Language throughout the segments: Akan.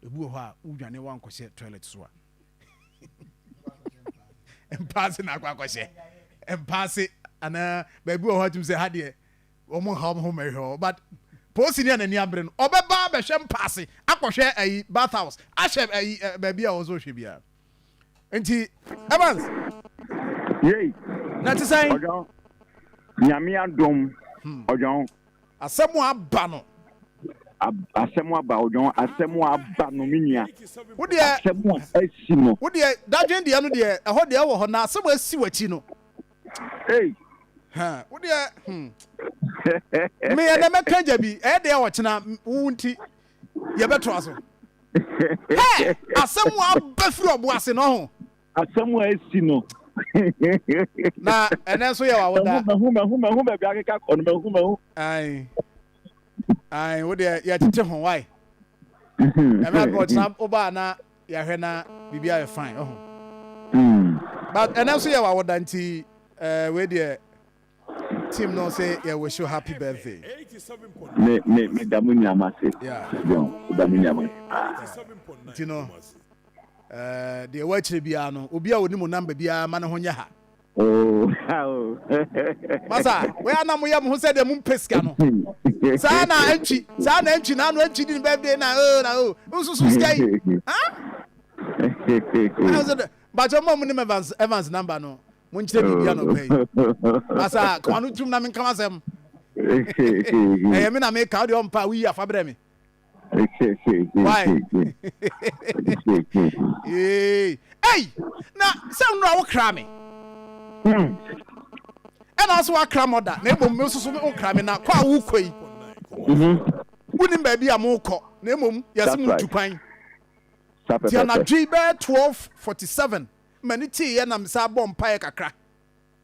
Ebi wɔ hɔ a wodwane wankɔhyɛ toilet so a, mpaase na akɔ akɔhyɛ mpaase anaa baabi wɔ hɔ atum sɛ ha deɛ wɔn nha wɔn ho mɛhwɛ hɔ, but polisi ni a n'ani abere no, ɔbɛba abɛhwɛ mpaase, akɔhwɛ ayi bath house, ahyɛ ayi baabi a wɔn nso hwɛ biara. Nti Evans. Yei. Na te sɛn? Ɔdɔn, Nyame adom, ɔdɔn. Asɛm aba no. Asɛm aba, ɔdɔn, asɛm aba no, me nua. Wo deɛ. Asɛm a asi no. Wo deɛ, dadwen deɛ no deɛ, ɛhɔ deɛ ɛwɔ hɔ na asɛm a asi w'akyi no. Hey. Ha, wo deɛ, Meyɛ na mɛka gya bi, ɛyɛ deɛ ɔkyena wo nti yɛbɛtoa so. Hɛ, asɛm a aba firi ɔbo ase no ho. Asɛm a asi no. Na ɛnɛ nso yɛ wawoda. Mahu, mahu, mahu baabi akeka kɔ no, mahu, mahu. Ayi. Ayi, wo deɛ yɛtete ho wae. Ɛmɛ adum ɔkyena woba na yɛahwɛ na biribi ayɛ fine ɔho. But ɛnɛ nso yɛ wawoda nti wei deɛ team no say yɛ wish you happy birthday. Me da mo nyinaa ase. Yeah. John, me da mo nyinaa ase. Nti no deɛ ɛwɔ akyire biara no, obi a onim number biara ma ne ho nyɛ ha. Oh, oh. Masa, wei ana moyɛ mo ho sɛ deɛ mompɛ sika no. Saa na antwi, saa na antwi na ano antwi di ne birthday na oh na oh. Nsusu sika yi. Ha? Bakyɛ mo a monim Evans number no, monkyerɛ biribi anɔpa yi. Masa, kama no tum na menka m'asɛm. Ɛyɛ me na meka, wo deɛ ɔmpa a woyi afa brɛ me. Why? Hey, na sɛ nnura wo kra me. Ɛna nso wakra mɔda na mmom me nso so wo kra me na kɔ a wokɔ yi. Wonim baabi a mokɔ na mmom yɛsɛ mo tu kwan. Ti anadwo yi bɛyɛ 12:47 m'ani teeɛ na mesa bɔ mpaeɛ kakra.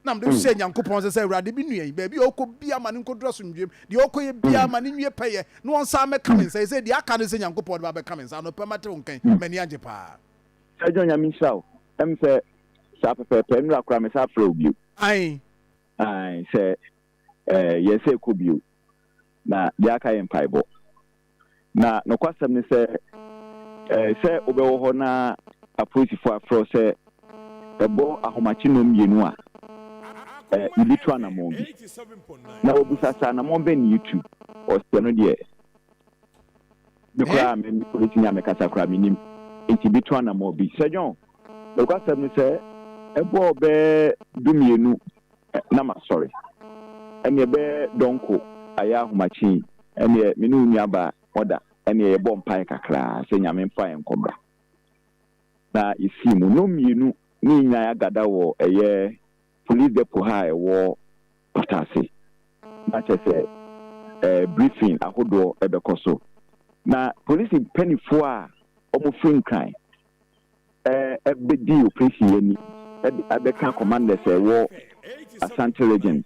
Na mede hyɛ Nyankopɔn sɛ Awurade bi nua yi, baabi a ɔkɔ bia ma ne nkɔduru asomdwoem, deɛ ɔkɔ yɛ bia ma ne nwie pɛyɛ, na ɔnsan mɛka me nsa. Ɛsɛ deɛ aka ne sɛ Nyankopɔn de ba bɛka me nsa. Anɔpa mate wo nkan, m'ani agye paa. Sɛ John, Nyame nhyira wo. Ɛm sɛ saa pɛpɛɛpɛ, nnura koraa me saa frɛ wo bio. Ae. Ae, sɛ yɛ sɛ kɔ bio, na deɛ aka yɛ mpaebɔ. Na nokwasɛm ne sɛ, sɛ wobɛwɔ hɔ na apolisifoɔ afrɛ wo sɛ ɛbɔ ahomakye nnɔn mmienu a, yɛbɛtu anammɔn bi. Na wɔbusa sɛ anammɔn bɛn ne yɛtu? Ɔsɛ no deɛ, me koraa me polisini a mekasa koraa menim. Nti bɛtu anammɔn bi. Sir John, nokwasɛm ne sɛ ɛbɔɔ bɛyɛ 12 na masɔre. Ɛneɛ bɛyɛ dɔnko ayɛ ahomakye yi, ɛneɛ me ne wo nuabaa ɔda, ɛneɛ yɛbɔ mpaeɛ kakraa sɛ Nyame mfa yɛn nkɔmmra. Na yɛsii mu. Nnɔn mmienu ne yɛn agada wɔ ɛyɛ police depot ha a ɛwɔ Patase. Na kyerɛ sɛ briefing ahodoɔ ɛbɛkɔ so. Na polisi mpanimfoɔ a wɔfiri Nkran ɛbɛdi operation yi ani ɛbɛka commanders a ɛwɔ Asante Region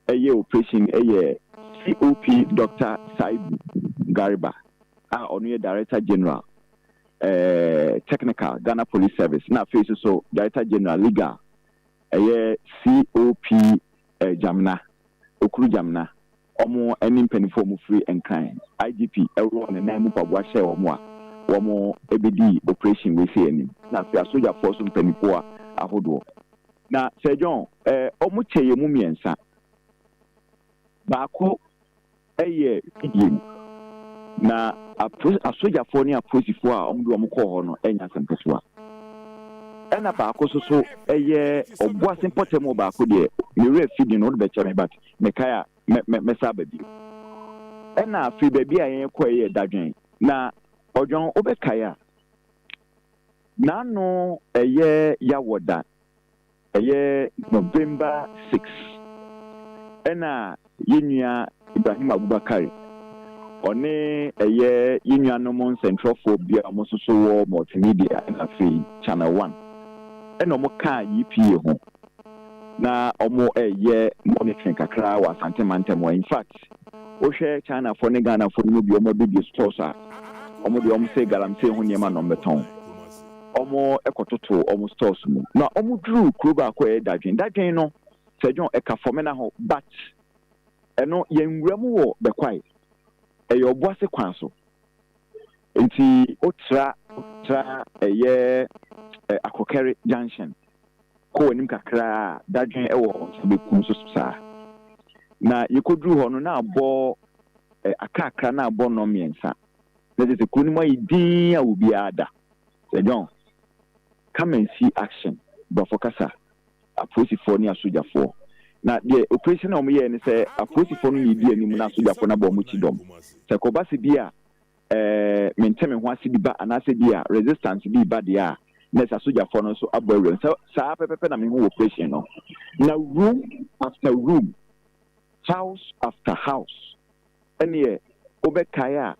ɛyɛ operation ɛyɛ COP Dr. Saibu Gariba a ɔno yɛ Director General Technical, Ghana Police Service, na afei nso so Director General Legal ɛyɛ COP Jamina Okuru Jamina. Wɔn ne mpanimfoɔ a wɔfiri Nkran, IGP ɛwɔ ne nan mu mpaboa hyɛɛ wɔn a wɔn ɛbɛdi operation wei sei anim, na afei asogyafoɔ nso mpanimfoɔ ahodoɔ. Na Sir John, wɔn kyɛ yɛn mu mmiɛnsa. Baako ɛyɛ fidie mu, na asogyafoɔ ne apolisifoɔ a wɔde wɔn kɔɔ hɔ no ɛnyɛ asɛm ketewa. Ɛna baako nso so ɛyɛ Ɔboase mpɔtam wɔ baako deɛ, me werɛ fidie no wode bɛkyɛ me, but mekae a mɛsa aba bio. Ɛna afei baabi a yɛn kɔɛ yɛ Dadwen. Na ɔdwɔn wobɛkae a, n'ano ɛyɛ Yawɔda, ɛyɛ November 6, ɛna yɛn nua Ibrahim Abubakar ɔne ɛyɛ yɛn nuanom nsɛntwerɛfoɔ bi a wɔn nso so wɔ Multimedia ɛna afei Channel 1 ɛna wɔn kaa EPA ho na wɔn ɛyɛ monitoring kakra wɔ Asante mantam hɔ. In fact, wohwɛ Chinafoɔ ne Ghanafoɔ no mu bi, wɔn abɛbie stores a wɔn deɛ wɔn sɛ galamsey ho nneɛma na wɔn bɛtɔn. Wɔn ɛkɔtoto wɔn stores mu na wɔn duru kuro baako a ɛyɛ Dadwen. Dadwen no sɛ John ɛka Fɔmena ho, but ɛno yɛn nwura mu wɔ Bɛkwae, ɛyɛ Ɔboase kwan so. Nti wotra tra ɛyɛ Akokɛre junction kɔ w'anim kakra a, dadwen wɔ nsa benkum so saa. Na yɛkɔduru hɔ no na abɔ akrakra na abɔ nnɔnmiɛnsa. Na kyerɛ sɛ kuro no mu ayɛ dinn a obiara da. Sir John, come and see action, Borɔfo kasa, apolisifoɔ ne asogyafoɔ. Na deɛ operation a wɔyɛɛ ne sɛ apolisifoɔ no na ɛdi anim na asogyafoɔ no abɔ wɔn akyi dɔm. Sɛ ɛkɔba sɛ bi a eh, mente me ho ase bi ba anaasɛ bi a resistance bi ba deɛ a, na ɛsɛ asogyafoɔ no nso abɔ awura mu. Sɛ saa pɛpɛpɛ na mehu operation no. Na room after room, house after house, ɛneɛ wobɛkae a,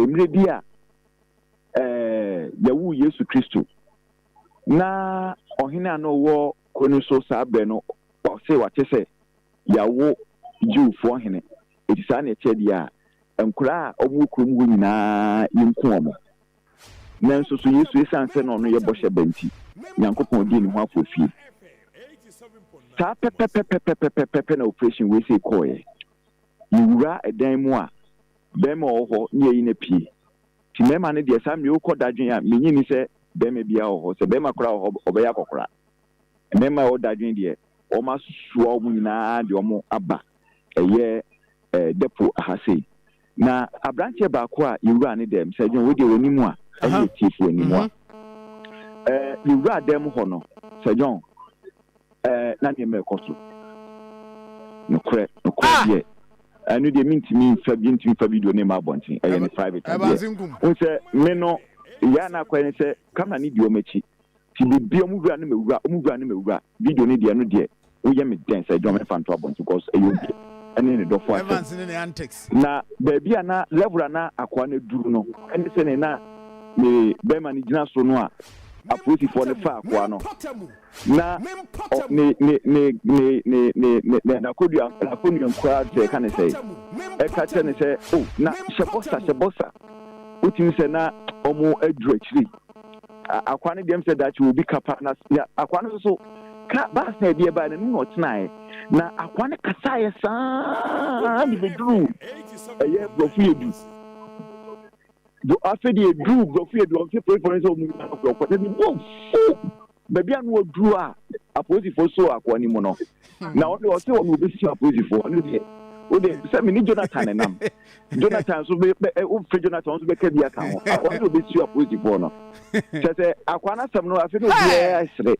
mmerɛ bi a eh, yɛwoo Yesu Kristo, na ɔhene a na ɔwɔ kuro no so saa berɛ no, ɔse wate sɛ yɛawo Jewfoɔ hene, enti saa na ɛteɛ deɛ a, Nkoraa a wɔwɔ kurom hɔ nyinaa yɛnku wɔn. Nanso so Yesu, esiane sɛ na ɔno yɛ bɔhyɛ ba nti, Nyankopɔn dii ne ho afofie? Saa pɛpɛpɛpɛpɛpɛpɛ na operation wei sei kɔɔeɛ. Yɛwura ɛdan mu a, bɛrima a ɔwɔ hɔ ne yɛyi no apue. Nti mmarima no deɛ saa mmerɛ yi wokɔ dadwen a, mennye nni sɛ bɛrima biara wɔ hɔ. Sɛ bɛrima koraa wɔ hɔ ɔbɛyɛ akɔkora. Mmarima a ɛwɔ dadwen deɛ, wɔasoa wɔn nyinaa de wɔn aba ɛyɛ depo ha sei. Na aberanteɛ baako a yɛwuraa ne dɛm, sɛ John wei deɛ w'anim a, ɛne atiefo anim a. Yɛwuraa dɛm hɔ no, sɛ John, na nneɛma ɛkɔ so. Nokorɛ, nokorɛ ah! deɛ, ɛno deɛ mentumi nfa bi ntumi fa video ne mma abɔnten, ɛyɛ ne private adeɛ. Wohu sɛ me no, yɛ a na akɔyɛ ne sɛ camera ne di wɔn akyi. Nti biribi ɔmo wura ne mewura ɔmo wura ne mewura video no deɛ ɛno deɛ woyɛ me dɛn sɛ John mɛfa nto abɔnten cos ɛyɛ obi ɛne ne dɔfo asɛm. Evans ne ne antics. Na baabi a na level a na akoa no aduru no ɛne sɛnea na me bɛrima no gyina so no a apolisifoɔ no faa akoa no na ɔ ne ne ne ne ne ne ne ne n'akodua n'akonnua mu koraa sɛ ɛka ne sɛe ɛka kyerɛ ne sɛ oh na hyɛ bɔsa hyɛ bɔsa wotumi sɛ na ɔmo aduru akyiri. Akoa no deɛ m sɛ daakye obi ka pa na akoa no nso so ka baas na ɛdeɛ baeɛ n'anim na ɔtenaeɛ na akoa no kasaeɛ saa de bɛduru ɛyɛ borɔfo yɛ du do afei deɛ ɛduru borɔfo yɛ du ɔmfe polisifoɔ no sɛ ɔmu nyina no ɔkɔ na ne bo afu baabi a no ɔduru a apolisifoɔ so akoa no mu no na ɔde ɔse ɔno ɔbɛsi apolisifoɔ ɔno deɛ wode sɛ mene Jonathan nam Jonathan nso bɛ bɛ wofrɛ Jonathan nso bɛka bi aka ho. Akoa no obesi apolisifoɔ no. Kyerɛ sɛ akoa no asɛm no afei na obiara sere.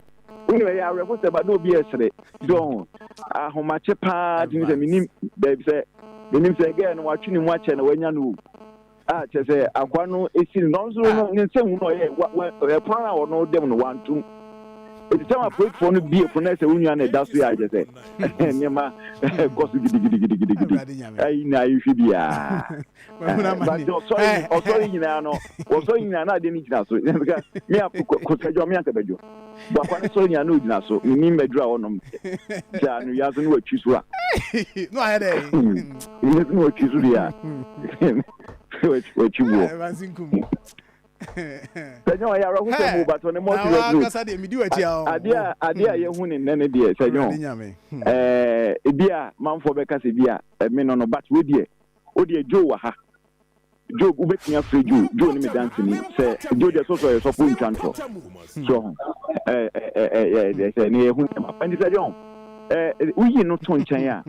Wonim ɛyɛ awerɛhosɛm ba na obiara sere. So ɔho ahomakye paa tumi sɛ menim baabi sɛ menim sɛ gɛɛ no watwe ne mu akyɛ na wanya no o. A kyerɛ sɛ akoa no esi no na ɔno nso no ne nsɛm hu no ɔyɛ wa wa ɛpono no a ɔno dɛm no wantum. Eti sɛ apolisifoɔ no bie pono na sɛ wo nua no ɛda so yɛ a kyerɛ sɛ nneɛma kɔ so gidigidigidigidi ayi na ayehwɛ biara but ɔsɔre ɔsɔre nyinaa no ɔsɔre nyinaa na adeɛ no gyina so me a kɔsɛdwa me anka bɛdwo bakwa no sɔre nyinaa na ɔgyina so menim aduru a ɔnom sɛ ano yɛ so ne watwi so a no ayɛ dɛ ne watwi so deɛ a watwi boɔ Sɛ John ɛyɛ awerɛhosɛm o but on a more serious note adeɛ a adeɛ a yɛhu ne nnɛ ne deɛ sɛ John ɛɛ ebi a manfoɔ bɛka sɛ bi a ɛme no no but wo deɛ wo deɛ Joe wɔ ha Joe wobɛtumi afrɛ Joe Joe ne me danseni sɛ Joe deɛ sɔsɔ yɛ sɔfo ntwa ntorɔ so ho ɛɛ ɛɛ ɛɛ sɛ ne yɛhu nneɛma nti sɛ John ɛɛ woyi no to nkyɛn a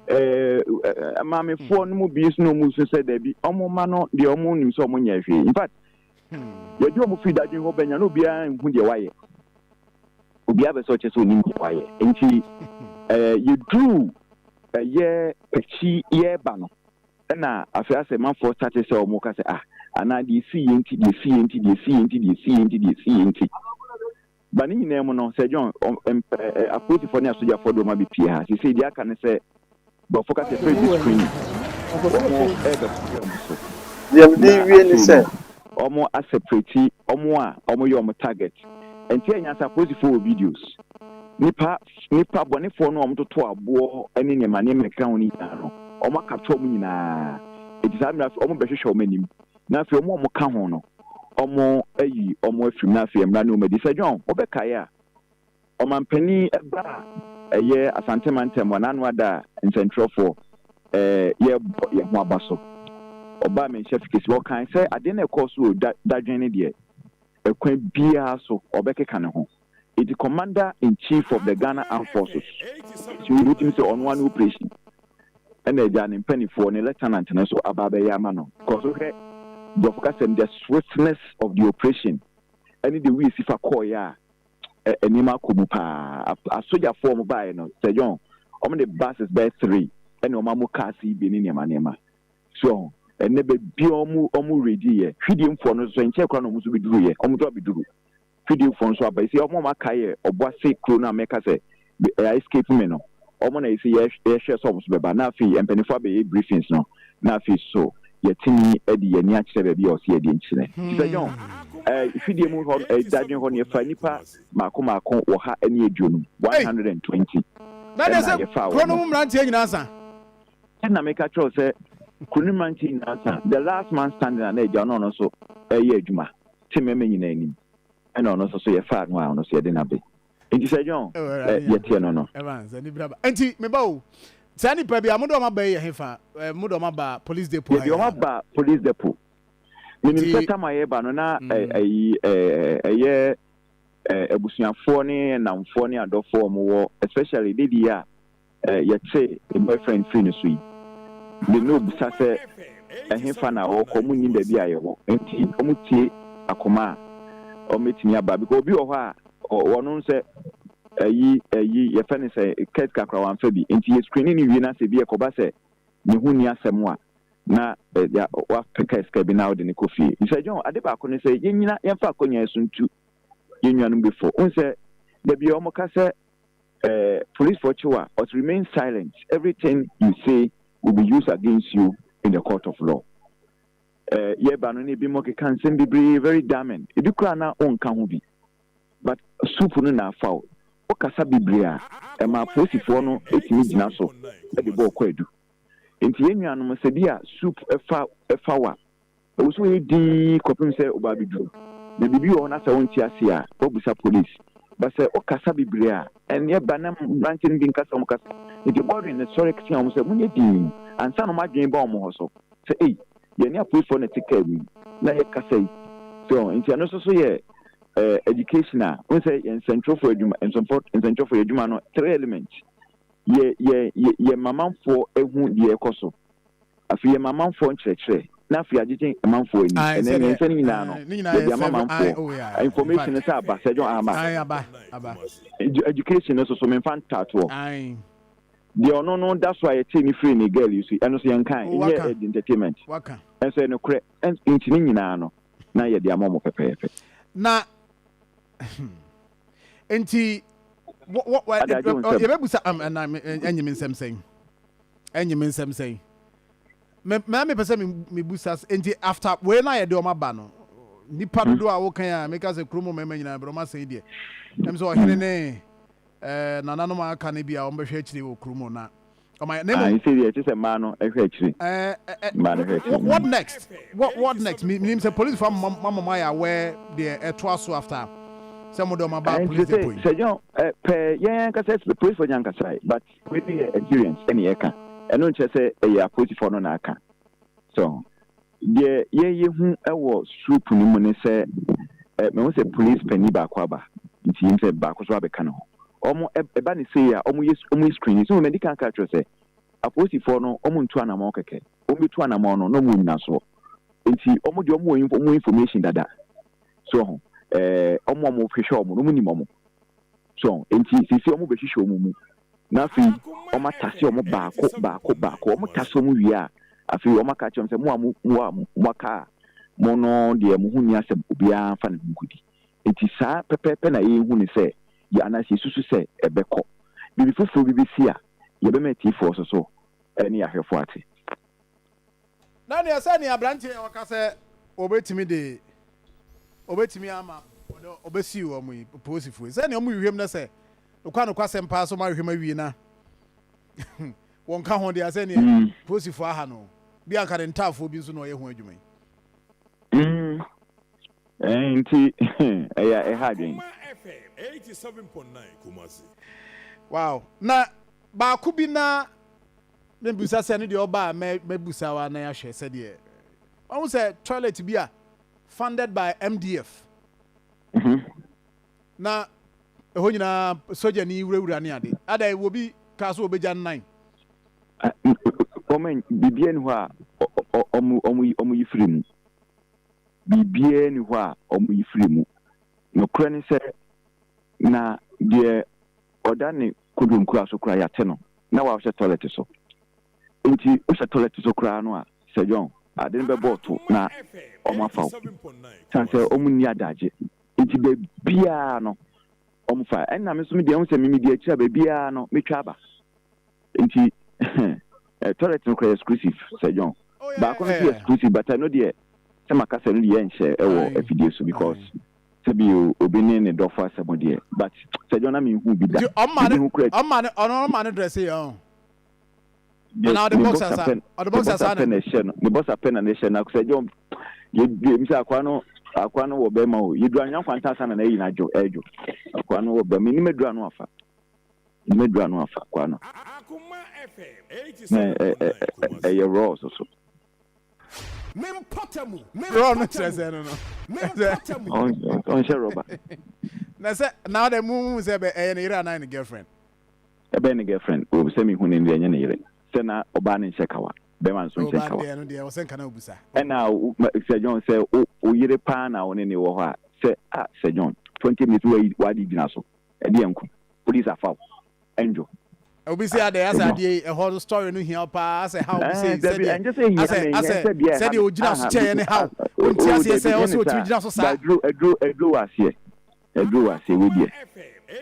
ɛɛ maamefoɔ no mu bi nso na wɔn nso sɛ daabi wɔn mma no deɛ wɔn nim sɛ wɔn nyɛ hwee in fact yɛde wɔn firi dadwen hɔ bɛnya na obiara nhu deɛ wayɛ obiara bɛ sɛ ɔkyɛ sɛ onim deɛ wayɛ nti ɛɛ yɛduru ɛyɛ pɛkyi yɛreba no ɛna afei asɛ manfoɔ sate sɛ wɔn ka sɛ ah anaa deɛ esi yɛn nti deɛ esi yɛn nti deɛ esi yɛn nti deɛ esi yɛn nti deɛ esi yɛn nti. Ba ne nyinaa mu no, Sir John, apolisifoɔ ne asogyafoɔ de wɔn abɛpie ha. Seesei deɛ aka ne sɛ, borɔfo kasa yɛfrɛ bi screening, wɔn rebɛkɔ wɔn so. Deɛ mede Na rewie ne afei sɛ. no, wɔn asɛpreti wɔn a wɔyɛ wɔn target. Ɛnti ɛnyɛ sɛ apolisifoɔ wɔ videos. Nipa, nipa bɔnefoɔ no a wɔtoto aboɔ ne nneɛma nneɛma ɛkeka ho no nyinaa no, wɔn akapture wɔn nyinaa. Enti saa mmerɛ afei wɔbɛhwehwɛ wɔn anim. Na afei wɔn a wɔka ho no, wɔayi wɔn afiri mu, na afei mmara ne wɔn adi. Sir John, wobɛkae a, ɔmampanin ba a ɛyɛ Asante mantam wɔ n'ano ada a nsɛntwerɛfoɔ yɛrebɔ yɛn ho aba so. Ɔbaa Manhyia Fikesi hɔ, ɔkae sɛ adeɛ no a ɛkɔɔ so wɔ dadwen no deɛ, ɛkwan biara so ɔbɛkeka ne ho. Enti Commander in Chief of the Ghana Armed Forces, so wotumi sɛ ɔno ara ne operation ɛna agya ne mpanimfoɔ ne lieutenant no nso aba abɛyɛ ama no. Because wohwɛ borɔfo kasa mu, the swiftness of the operation ɛne the way esi fa kɔɔeɛ a, nneɛma akɔ mu paa. Asogyafoɔ a wɔbaeɛ no, Sir John, wɔde buses bɛyɛ three ɛna wɔn amo cars yi bi ne nneɛma nneɛma. So ɔho? Ɛnnɛ baabi a wɔn wɔn ready yɛ. Hwidiemfoɔ no nso nkyɛn koraa na wɔn nso bɛduru yɛ. Wɔn nso abɛduru. Hwidiemfoɔ nso aba. Ɛsɛ wɔn a wɔaka yɛ Ɔboase kuro no a mɛka sɛ ɛyɛ escape me no. Wɔn na ɛsɛ yɛ yɛhwɛ sɛ wɔn nso bɛba. Na afei mpanimfoɔ abɛyɛ briefings no. Na afei so yɛtumi de yɛn ani akyerɛ baabi a ɔsɛ yɛde nkyerɛ. Nti sɛ John, ɛɛ hwidie mu hɔ ɛɛ dadwen hɔ no yɛfa nnipa mmaako mmaako 120, 120 Na deɛ ɛna sɛ yɛfaa kuro no wɔn. mu mmeranteɛ nyinaa sa. Ɛna meka kyerɛ wo sɛ kuro no mmeranteɛ nyinaa sa. The last man standing a na agya ɔno ɔno nso ɛreyɛ adwuma te mmarima nyinaa anim ɛna ɔno nso so yɛfaa no a ɔno nso yɛde no abe. Nti sɛ John Awurade ɛ yɛteɛ no no. Evans ani bere aba. Nti me ba o, saa nipa bi a mode wɔn aba yi yɛ hefa? Ɛ mode wɔn aba police depot ha Yɛde yi wɔn a? aba police depot. Menim Nti sɛ tam a yɛreba no na ɛ mm. ɛyi ɛ ɛyɛ ɛ abusuafoɔ ne nnamfoɔ ne adɔfoɔ a wɔwɔ especially lady yi a eh, yɛtee ne boyfriend firi ne so yi, me ne obisa sɛ ɛhefa na ɔrekɔ, ɔmo nnim baabi a yɛwɔ, nti ɔmo tie akoma a ɔmo bɛtumi aba, because obi wɔ hɔ a ɔno sɛ ɛyi ɛyi yɛfɛ ne sɛ kɛt kakra wamfa bi, nti yɛ screen ne wie na sɛ bi ɛkɔba sɛ ne ho nni asɛm a na ya wapɛ kɛt bi na wode ne kɔ fie. Sɛ John, ade baako ne sɛ yɛnyina yɛmfa akonnwa yi so ntu yɛn nuanom bi fo. Wohu sɛ da bi ɔmo ka sɛ eh, police foɔ kye wo a, ɔse remain silent, everything you say will be used against you in the court of law. Eh, yɛba no na ebinom keka nsɛm bebree, very damning, ebi koraa na wonka ho bi, but soup no na afa wo. Wokasa bebree a, ɛma apolisifoɔ no tumi gyina so de bɔ wo kwaadu. Nti yɛn nuanom, sɛ bi a soup fa fa wo a, Ɛwɔ sɛ woyɛ dinn kɔpem sɛ woba abɛduru. Na biribi wɔ hɔ na sɛ wonte aseɛ a, woabisa police. But sɛ wokasa bebree a, ɛnneɛ ba na mmeranteɛ no bi nka sɛ wɔkasa. Nti Godwin no sɔre tea wɔn sɛ, Monyɛ dinn! Ansa na wɔn adwene ba wɔn hɔ so sɛ, Ei, yɛne apolisifoɔ na ɛte kaa mu yi na yɛkasa yi. So nti ɛno nso so yɛ eh, education a, wohu sɛ yɛn nsɛntwerɛfoɔ adwuma, nsɛntwerɛfoɔ yɛ adwuma no three elements. Yɛ, yɛ, yɛ, yɛma amanfoɔ hu deɛ ɛkɔ so. Afei yɛma amanfoɔ nkyerɛkyerɛ na afei agyegye amanfoɔ ani. Ae, Ɛnɛ sɛdeɛ, mmiɛnsa no nyinaa no, ae, ne nyinaa yɛde yɛ ama sɛv, ae, amanfoɔ. oh yeah, in Information no fact. sɛ aba, sɛ John ama. Ae, aba, aba. Edu, education no nso so, memfa ntaatoɔ. Ae. Deɛ ɔno no da so a yɛtee no firii ne girl yi so yi, ɛno nso yɛnkae, Oh, ɛnyɛ waka, ɛde entertainment. waka. Ɛnso ɛyɛ nokorɛ. Ɛn, nti ne nyinaa no, na yɛde ama wɔn pɛpɛɛpɛ. Na, nti, wɔ, wɔ, wɔ, Ada, agye wo nsam. yɛbɛbusa, am, ɛna, me, ɛnye me nsɛm sɛn? Ɛnye me nsɛm sɛn? Me me mepɛ sɛ me mebusa nti after wei na yɛde wɔn aba no nipa dodoɔ a wokan a meka sɛ kurom mmarima nyinaa brɛ wɔn asɛn deɛ ɛm sɛ ɔhene ne ɛɛ nananom a aka no bi a wɔn bɛhwɛ akyire wɔ kurom na wɔn ayɛ na Ah, mmom nse deɛ ɛkyɛ sɛ mmaa no hwɛ akyire. ɛɛ ɛ Mmaa no hwɛ akyire. what next what what next me menim sɛ police fo ama mo ayɛ aware deɛ ɛtoa so after sɛ mo de wɔn aba Nti police sɛ depot yi. sɛ John pɛɛ yɛn ankasa police fo nyɛ ankasa but Wei no yɛ experience ɛna yɛka, ɛno nkyerɛ sɛ ɛyɛ apolisifoɔ no na aka. So deɛ yɛn yɛhu wɔ swoop no mu ne sɛ ɛ mehu sɛ police panin baako aba nti yɛnim sɛ baako nso abɛka ne ho. Wɔn ɛba ne sei a wɔn yɛ wɔn yɛ screening. So madi kan aka akyerɛ sɛ apolisifoɔ no wɔn ntu anamɔn kɛkɛ, wɔn bɛtu anamɔn no na wɔn wɔ nyinasoɔ. Nti wɔn deɛ wɔn wɔ wɔn information dada. So ho ɛɛ wɔn a wɔhwehwɛ wɔn no wɔn nim wɔn. So enti seesei wɔbɛhwehwɛ wɔn mu, na afei wɔatase wɔn baako baako baako. Wɔtase wɔn wie a, afei wɔaka akyerɛ wɔn sɛ, Mo a mo mo a moaka a, mo no deɛ mo ho nni asɛm, obiara mfa ne ho nkɔdi. Enti saa pɛpɛɛpɛ na yɛhu no sɛ, yɛ anaasɛ yɛsusu sɛ ɛbɛkɔ. Biribi foforɔ bi bɛsi a, yɛbɛma atiefoɔ nso so ne yɛn ahwɛfoɔ ate. Na nea sɛ nea aberanteɛ a ɔka sɛ ɔbɛtumi de ɔbɛtumi ama ɔde ɔbɛsiw wɔn yi polisifoɔ yi sɛ nea wɔn hwehwɛ mu na sɛ nokwa nokwasɛm paa so wɔn ahwehwɛ mu awie na wɔn ka ho deɛ sɛ nea mm. polisifoɔ aha no bi anka ne ntaafoɔ bi nso na ɔyɛ ho adwuma yi. Mm. Eh, nti ɛyɛ ɛha adwene. Wow na baako bi na. Mebisa sɛ, ɛno deɛ ɔba a mɛbusa wo a na yɛahwɛ sɛdeɛ Wahu sɛ toilet bi a funded by MDF. Na ɛhɔ nyinaa sogyani wurawura ne ade. Adɛn, obi kaa sɛ ɔbɛgya nnan? Wɔn biribiara ni hɔ a wɔn yi firi mu. Biribiara ni hɔ a wɔn yi firi mu. Nokorɛ ne sɛ, na deɛ ɔda ne kodonkura so koraa yɛate no, na wahyɛ toilet so. Nti wohyɛ toilet so koraa no a, Sir John, ade no bɛbɔ to na wɔn afa wo. San sɛ wɔn nni adagye. Nti baabiara no wɔn fa. Ɛnna me nso me deɛ, ɛho sɛ me medi akyire a baabiara no metwa aba. Nti toilet no koraa yɛ exclusive, Sir John. Baako no nso yɛ exclusive, but ɛno deɛ sɛ maka sɛ ɛno deɛ yɛnhyɛ ɛwɔ afidie so because sɛbi obi ne ne dɔfo asɛm deɛ, but Sir John na menhu bi da. Nti ɔma ne ɔma ne ɔno ɔma ne dress yɛ ɔn. Anaa ɔde boxer sa ɔde boxer saa na. Ne hyɛ no ne boxer pɛ na ne hyɛ no Sir John yɛ yɛ sɛ akoa no akoa no wɔ bɛrima o yɛduru anwea nkwanta ansa na n'ayi no adwo ɛdwo akoa no wɔ bɛrima nim aduru ano afa. Mɛduru ano afa kwa no. Na ɛyɛ raw so so. Raw no kyerɛ sɛ no no. Ɔnhyɛ rɔba. Na sɛ na ɔdɛ mu mu sɛ bɛ ɛyɛ ne yere anaa ne girlfriend. Ɛbɛyɛ ne girlfriend. O sɛ mehu ne deɛ ɛnyɛ ne yere. Sɛ na ɔbaa no nhyɛ kawa. Bɛrima nso nhyɛ kawa. Ɔbaa deɛ no deɛ ɔsɛ nka na obusa. Ɛna Sir John sɛ wo yere paa na wo ne ne wɔ hɔ a sɛ ah Sir John 20 minutes wadi gyina so. Ɛdeɛ nko. Police afa wo. Ɛndwo. Obi se adɛ asɛ adeɛ yi ɛhɔ story no hia wo paa asɛ how bi sei sɛdeɛ asɛ asɛ sɛdeɛ ogyina so kyɛɛ ne how wonti aseɛ sɛ ɔsɛ otumi gyina so saa. Aduro aduro aduro wɔ aseɛ aduro wɔ aseɛ wei deɛ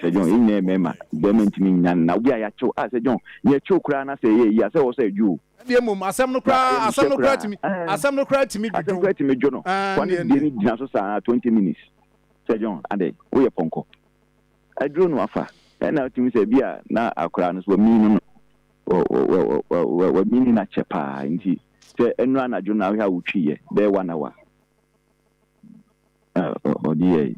Sir John yɛn nyinaa yɛ mmarima bɛrima ntumi nnya nna obi a yɛakyew ah Sir John nea ɛkyew koraa na sɛ ɛyɛ yi a sɛ ɛwɔ sɛ ɛdwo o. Ɛdeɛ mmom asɛm no koraa asɛm no koraa tumi asɛm no koraa tumi dwodwo. Asɛm koraa tumi dwo no kwane deɛ no gyina so saa 20 minutes Sir John adɛn woyɛ pɔnkɔ. Aduro no afa ɛna wotumi sɛ bi a na akwadaa no so wamini no wamini no akyɛ paa nti sɛ ɛnu anadwo na ahwɛ a wotwi yɛ bɛyɛ one hour ɔde yɛ.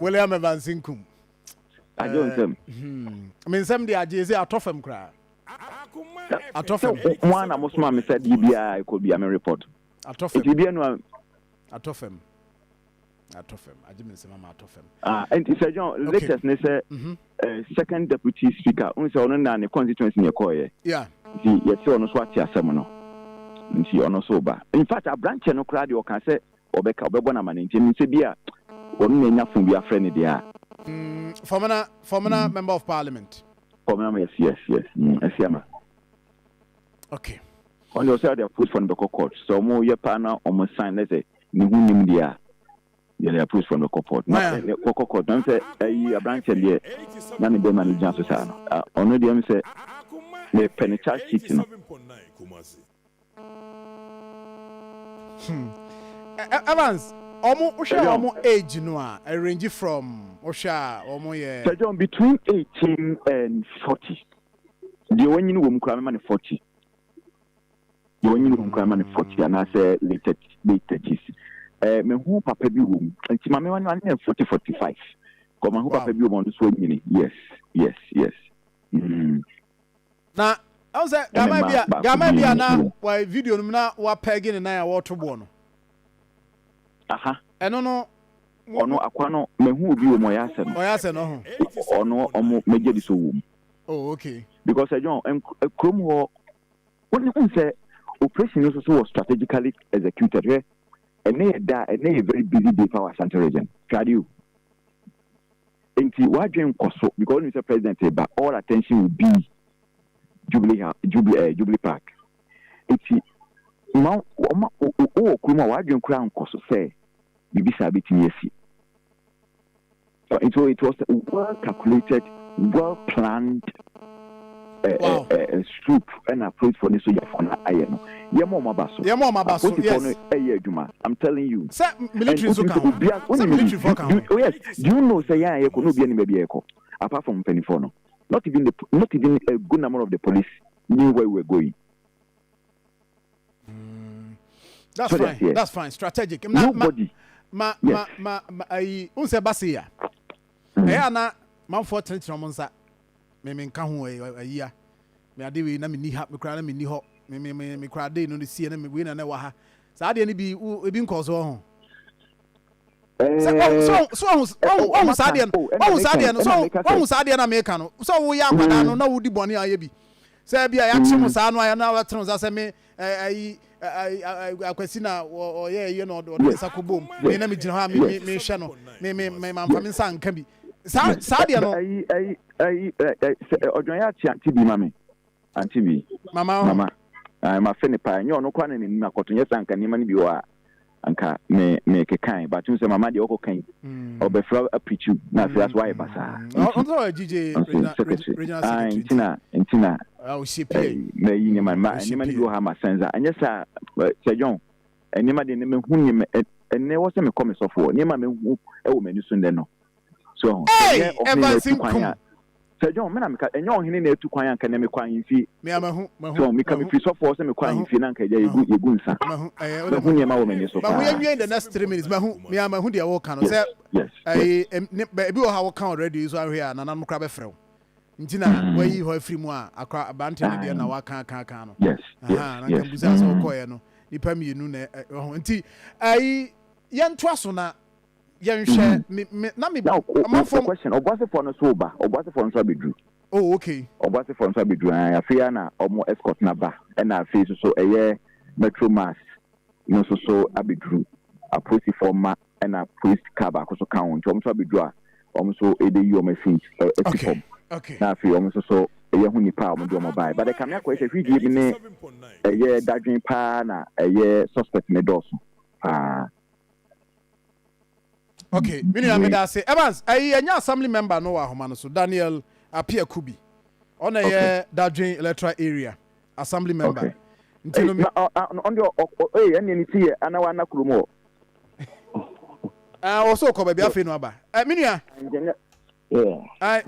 William Evans Nkum. Agye wo nsɛm. Me nsɛm de agye sɛ atɔ fam koraa. Atɔ fam. Mo ara na mo soma me sɛ deɛ biara ɛkɔ bia me report. Atɔ fam. Nti bia no a. Atɔ fam. Atɔ fam. Agye me nsɛm ama atɔ fam. Ah, nti Sir John, okay. Latest ne sɛ mm -hmm. second deputy speaker, n sɛ ɔno na ne constituency ne ɛkɔɔyɛ. Yeah. Nti yɛsɛ ɔno so ate asɛm no. Nti ɔno so ba. In fact, aberanteɛ no koraa deɛ ɔka sɛ ɔbɛka ɔbɛbɔ no amane nti ɛnim sɛ bi a ɔno na anya fon bi afrɛ no deɛ a. Fɔmena, Fɔmena mm. member of parliament. Fɔmena, yes, yes, yes. Asiama. Okay. Ɔno deɛ ɔsɛ ɔde apolisifoɔ no bɛkɔ court sɛ ɔmo yɛ paa na ɔmo sign na sɛ ne ho nim deɛ a yɛde apolisifoɔ no bɛkɔ court na kɔkɔ court na sɛ ɛyi aberanteɛ deɛ na ne bɛrima no gyina so saa no ɔno deɛ m sɛ mepɛ ne charge sheet no. Hmm. Evans, ɔmo wohwɛ ɔmo age no a, range from wohwɛ a ɔmo yɛ. Sir John, between 18 and 40. Deɛ wanyini wɔ mu koraa mɛma no 40. Deɛ wanyini wɔ mu koraa mɛma no 40 anaasɛ late 30, late 30s. Eh, mehu papa bi wɔ mu. Nti ma mema no anyɛ 40, 45. Kɔ mahu papa bi wɔ mu ɔno nso anyini. Yes, yes, yes. Na ɛhu sɛ gama bi a gama bi a na wa video no mu na wapɛge ne nan a wɔreto boɔ no. Aha. Ɛno no. Ɔno akwa no mehu obi wɔ mu ɔyɛ asɛ no. Ɔyɛ asɛ no ho. Ɔno ɔmo megye di so wɔ mu. Oh okay. Because Sir John, kurom hɔ, wone wohu sɛ operation no nso so wɔ strategically executed. Hwɛ, ɛnɛ yɛ da, ɛnɛ yɛ very busy day for our Ashanti region. Hwɛ ade o. Nti w'adwen nkɔ so because wonim sɛ president reba, all attention will be Jubilee House, Jubilee, eh, Jubilee Park. Nti ma wɔma wowɔ kurom a w'adwen koraa nkɔ so sɛ biribi saa bɛtumi asi. So it was a well calculated, well planned Wow. swoop ɛna apolisifoɔ ne sogyafoɔ no ayɛ no. Yɛma wɔn aba so. Yɛma wɔn aba so, Apolisifoɔ yes. no ɛyɛ adwuma. I'm telling you. Sɛ military And nso ka wotumi sɛ ho. obia Sɛ wonim military foɔ ka ho. do, oh yes, do you know sɛ yɛn a yɛkɔ na obia nim baabi a yɛkɔ apart from mpanimfoɔ no. Not even the not even a good number of the police knew where we were going. That's So fine. aseɛ. That's fine. Strategic. Na ma Nobody. ma Yes. ma ma ma ayi n sɛ basi ya. Ɛyɛ ana manfoɔ tenetene wɔn nsa. Me me nka ho ayi ya. Me ade wei na menni ha, me koraa na menni hɔ, me me me me koraa dei no ne sie na me wei na na ɛwɔ ha. Saa adeɛ no bi wo ebi nkɔɔ so ɔho. Sɛ ɔho sɛ ɔho sɛ ɔho ɔho ɔho saa adeɛ no ɔho saa adeɛ no sɛ ɔho saa adeɛ no a meka no sɛ woyɛ akwadaa no na wodi bɔne a ayɛ bi sɛ bi a yɛakye mo saa no a na wɔatene nsa sɛ me ayi akwasi na ɔyɛ ɛyɛ na ɔde ne nsa kɔ bom me na megyina hɔ a me me mehwɛ no me me me mamfa me nsa nka bi saa saa deɛ no. Ayi ayi ayi ɛ sɛ ɔdwan yɛ akye ante bi ma me ante bi. Mama mama ɛɛ ma fe ne paa nyɛ ɔno koraa na n'anim akɔto nyɛ sɛ anka nneɛma no bi wɔ a anka me me kekan but n sɛ mama deɛ ɔkɔ kan ɔbɛfra apirikyiw na afei aso ayɛ basaa nti nso secretary ah nti na nti na mɛyi nneɛma ma nneɛma no bi wɔ ha ma sɛnza ɛnyɛ saa sɛ John nneɛma deɛ ne mehu nneɛma ɛnɛ wɔ sɛ mekɔ me sɔfoɔ nneɛma mehu ɛwɔ m'ani so ndɛ no so ɛnyɛ ɔhene na atu kwan a Sir John, me na meka, ɛnyɛ ɔhene na atu kwan anka nnɛ mekɔ ahemfie. Me a mahu, mahu, So, meka mahu. mefiri sɔfoɔ hɔ sɛ mekɔ Mahu. ahemfie na anka agya yɛgu, Mahu. yɛgu nsa. Mahu, ɛyɛ, wode Mahu mahu. nneɛma wɔ m'ani so Mahu, paa. yɛnwie in the next 3 minutes. Mahu, me a mahu deɛ woka no. Yes, Sɛ, yes, yes. ɛyi, em, ne, bɛ, ebi wɔ hɔ a woka already so ahwɛ a nananom koraa bɛfrɛ wo. Nti na wayi hɔ afiri mu a, akora, aberanteɛ no deɛ na waka aka aka no. Aha, na nka mbusa sɛ wokɔeɛ no, nipa mmienu na ɛ, ɛ, nti, ɛyi, yɛntoa so na yɛnhwɛ me me na me Na o amanfoɔ. Question, ɔboasefoɔ no so ba, ɔboasefoɔ no nso abɛduru. Oh, okay. Ɔboasefoɔ no nso abɛduru, ae, afei ara na ɔmo escort no aba, ɛna afei nso so ɛyɛ Metro Mass no nso so abɛduru, apolisifoɔ mma ɛna police car baako nso ka ho, nti ɔmo nso abɛduru a ɔmo nso ɛbɛyi ɔmo afi asi fam, na afei ɔmo nso so yɛho nipa a ɔmo de ɔmo baeɛ, but ɛkame akɔyɛ sɛ hwidie bi ne ɛyɛ dadwen paa na ɛyɛ suspect no dɔɔso paa. Okay, me nua, meda ase. Evans, ɛyi ɛnyɛ assembly member no wɔ ahoma no so, Daniel Apia Kubi. Ɔna ɛyɛ Dadwen electoral area assembly member. Nti no me. Na ɔno deɛ ɔ ɔ ɛnneɛ ne ti yɛ ana wa ana kurom hɔ. Ɛɛ, ɔsɛ ɔkɔ baabi afei no aba. Ɛ me nua. Yeah.